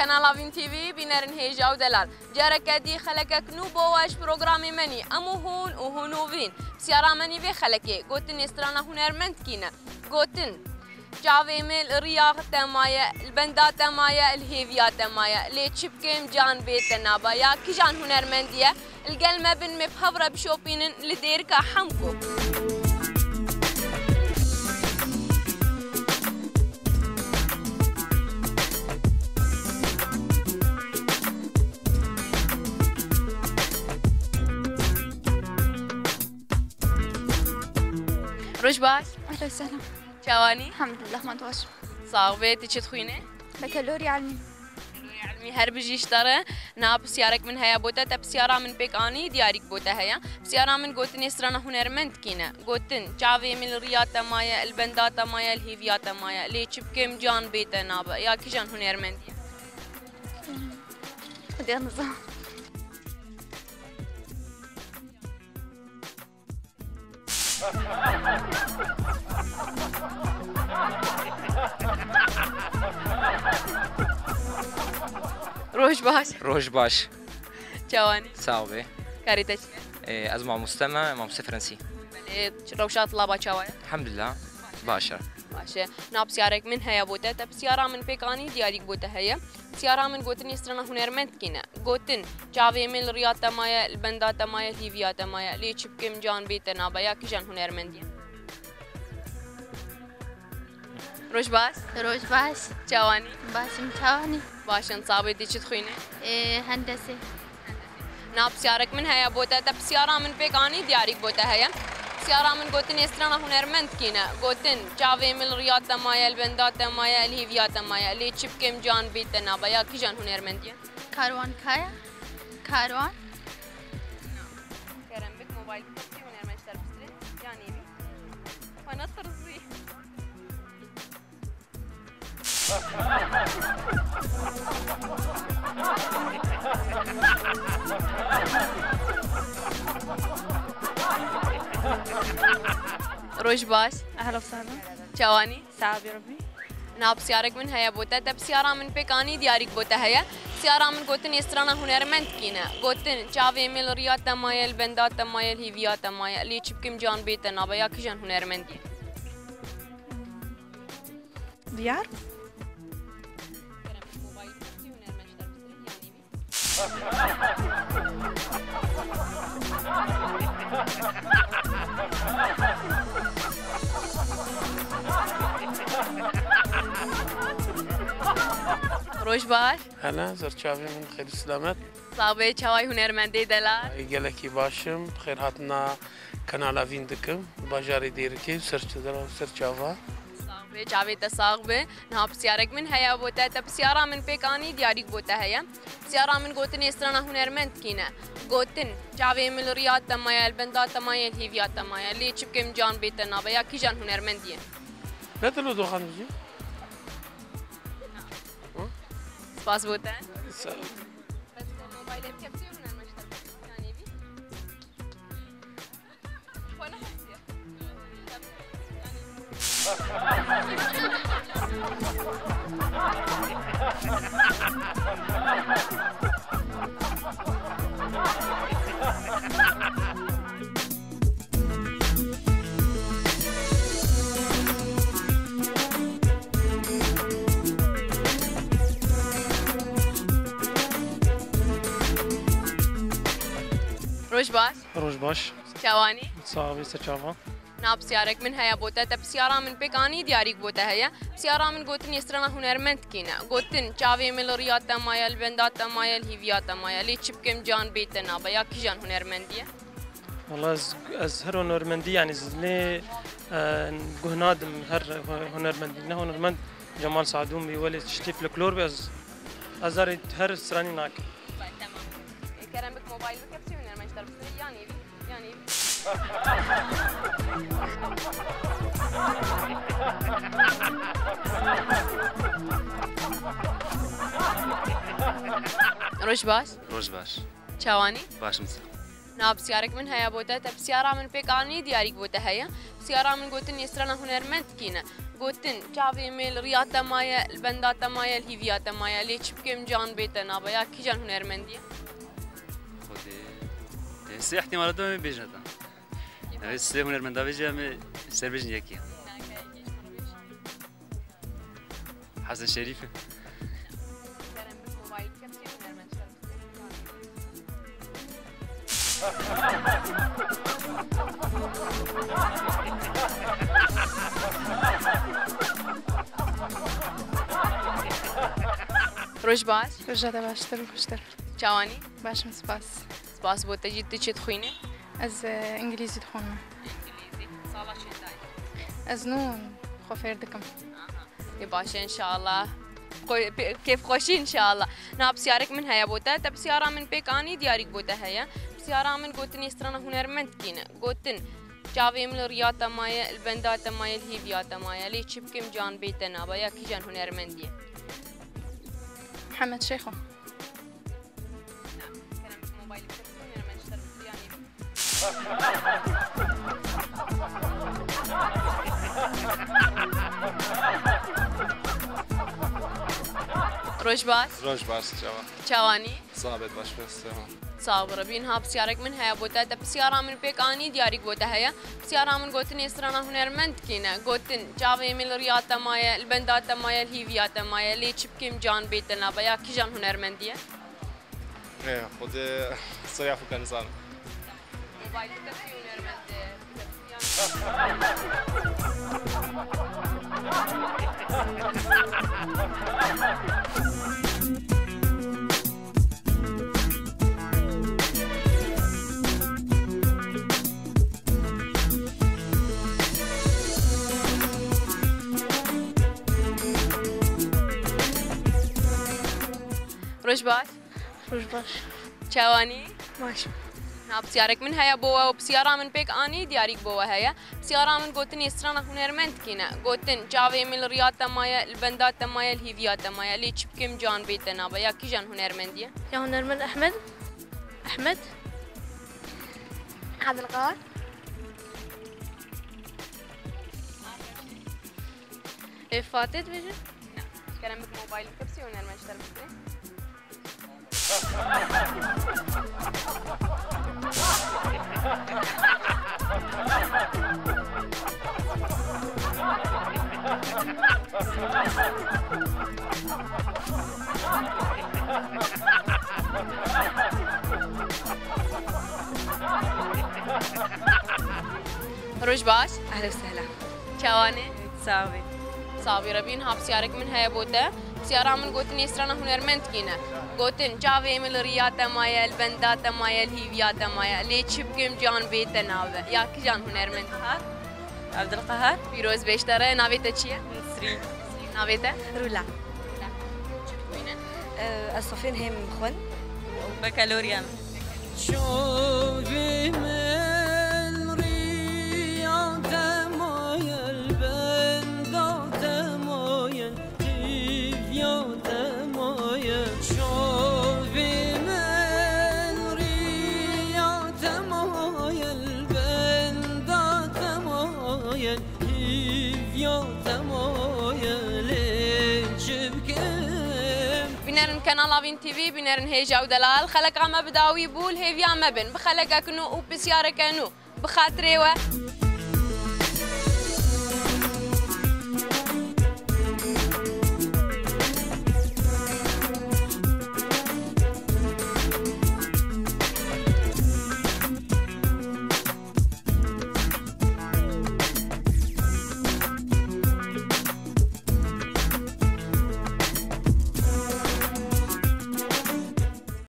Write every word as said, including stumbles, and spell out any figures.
Kanala Vîn T V, bînerin hêja û delal. Careke dî xelekek nû bo we ji programê me nî. Em û hûn û hûn û vîn. Pisyara me nî vê xelekê, gotinê strana hunermend kî ne? Gotin, çavê min li riya te maye, li benda te maye, li hêviya te maye. Lê çi bikim, can bê te nabe. Ya kîjan hunermendî ye? Li gel me bin, me bi hev re bişopînin li dêrika Hemko. Roj baş. Ehlen sehlen. Çawanî? Elhamdülillah, me baş. Sax be, tu çi dixwîne? Bekelorî elmî. Bekelorî elmî, her bijî ji te re. Niha pisyarek min heye bo te, te pisyara min pêk anî, diyarîk bo te heye. Pisyara min gotinê strana hunermend kî ne? Gotin, çavê min li riya te maye, li benda te maye, li hêviya te maye. Lê çi bikim, can bê te nabe. Ya kîjan hunermendî ye? Xwedê nizam. Roj baş. Roj baş. Çawanî? Sax be. Karê te çi ye? Ee, ez mamoste me, mamoste Fransî. Belê, rewşa tilaba çawa ye? Elhamdülillah. Baş e. Baş e. Niha pisyarek min heye bo te, te pisyara min pêk anî, diyarîk bo te heye. Pisyara min gotinê strana hunermend kî ne? Gotin, çavê min li riya te maye, li benda te maye, li hîviya te maye. Lê çi bikim, can bê te nabe. Ya kîjan hunermendî ye? Roj baş. Roj baş. Çawanî? Baş im, çawanî? Baş in, sax be, tu çi dixwîne? Ee, hendese. Niha pisyarek min heye bo te, te pisyara min pêk anî, diyarîk bo te heye. Pisyara min gotinê strana hunermend kî ne? Gotin, çavê min li riya te maye, li benda te maye, li hîviya te maye. Lê çi bikim, can bê te nabe. Ya kîjan hunermendî ye? Karwan kaya? Karwan? Kerem bik, mobayl bik, kî hunermend ji te re bistirê? Ya nêvî? Xwe netirzî. Roj baş. Ehla sehla. Çawanî? Sax be Rabbî. Niha pisyarek min heye bo te, te pisyara min pêk anî, diyarîk bo te heye. Pisyara min gotinê strana hunermend kî ne? Gotin, çavê min li riya te maye, li benda te maye, li hîviya te maye. Lê çi bikim, can bê te nabe. Ya kîjan hunermendî ye? Diyar. Roj baş. Hele, ser çavê min xêr û selamet. Sax be, çawa yî hunermendê delal? Ay, gelekî baş im. Xêr hatina Kanala Vîn dikim. Bajarê Dêrikê, ser çi-, ser çava. Sax be, çavê te sax be. Niha pisyarek min heye bo te, te pisyara min pêk anî, diyarîk bo te heye. Pisyara min gotinê strana hunermend kî ne? Gotin, çavê min li riya te maye, li benda te maye, li hîviya te maye. Lê çi bikim, can bê te nabe. Ya kîjan hunermendî ye? Ne dilo doxan bijî? Spas bo te. Sağ ol. Bes mobaylê bike, bitiyor mu, Nermin, işte? Yani bir. Roj baş. Roj baş. Çawanî? Sax be, ser çava. Niha pisyarek min heye bo te, te pisyara min pêk anî, diyarîk bo te heye. Pisyara min gotinê strana hunermend kî ne? Gotin, çavê min li riya te maye, li benda te maye, li hîviya te maye. Lê çi bikim, can bê te nabe. Ya kîjan hunermendî ye? Wala ez, ez her hunermendî, yani, ez lê, e, guh nadim her hu-, hunermendî. Ne hunermend Cemal Sadûn bî, welê tiştê folklor bî, ez, ez her, her stranî nakim. Tamam. E, Kerem bik mobayl bike, bişî hunermend ji te re bistirê, yan êvî, yan êvî. Roj baş. Roj baş. Çawanî? Baş im. Niha pisyarek min heye bo te, te pisyara min pêk anî, diyarîk bo te heye. Pisyara min gotinê strana hunermend kî ne? Gotin, çavê min li riya te maye, li benda te maye, li hîviya te maye. Lê çi bikim can bê te nabe. Ya kîjan hunermendî ye? Xwedê. Sê ihtimala de em ê bêjin heta. Evet, sê hunermenda vê jî em ê ser bêjin yekî. Hesen Şerîf e. Roj baş. Roja te baştir û xweştir. Çawanî? Baş im, spas. Spas bo te jî. Tu çi dixwînî? Ez, e, îngilîzî dixwînim. Îngilîzî. Sala çendayî? Ez nû xwe fêr dikim. Aha. Ê baş e, înşallah. Xwe-, pê-, kêfxweşî, înşallah. Niha pisyarek min heye bo te. Te pisyara min pêk anî, diyarîk bo te heye. Pisyara min gotinê strana hunermend kî ne? Gotin, çavê min li riya te maye, li benda te maye, li hîviya te maye. Lê çi bikim can bê te nabe. Ya kîjan hunermendî ye? Mihemed Şêxo. Roj baş. Roj baş, çawa? Çawanî? Sabet baş, sema. Sağ ol, Rebî. Niha pisyarek min heye bo te. Te pisyara min pêk anî, diyarîk bo te heye. Pisyara min gotinê strana hunermend kî ne? Gotin, çavê min li riya te maye, li benda te maye, li hîviya te maye. Lê çi bikim can bê te nabe. Ya kîjan hunermendî ye? Ê, Xwedê soya xwe nizanim. Mobaylê te pê hunermend e. Roj baş. Roj baş. Çawanî? Baş. Na pisyarek min heye bo we û pisyara min pêk anî, diyarîk bo we heye. Pisyara min gotinê strana hunermend kî ne? Gotin, çavê min li riya te maye, li benda te maye, li hîviya te maye. Lê çi bikim can bê te nabe. Ya kîjan hunermendî ye? Ya hunermend Ehmed. Ehmed. Abdulkahar. Ê, Fatih dibêje? Na. Kerem bik mobaylê te, pisyê hunermend ji te re bigire. Roj baş. Ehlen sehlen. Çawanê? Savê. Savê Rebî, niha pisyarek min heye bo te. Pisyara min gotinê strana hunermend kî ne? Gotin, çavê min li riya te maye, li benda te maye, li hîviya te maye. Lê çi bikim can bê te nabe. Ya kîjan hunermend? Abdulkahar. Pîroz bê ji te re. Navê te çi ye? Nisrîn. Navê te? Rûla. Rûla. Çi dixwîne? Ee, ez sofên hêm xwin. Bakalorya min. Çavê min riya te maye, li benda te maye, hîviya te maye. Çavê min riya te maye, li benda te maye, hîviya te maye, lê çi bikim? Bînerin Kanal Avîn T V, bînerin hêja û delal. Xeleka me bi dawî bû, li hêviya me bin. Bi xelekek nû û pisyareke nû. Bi xatirê we.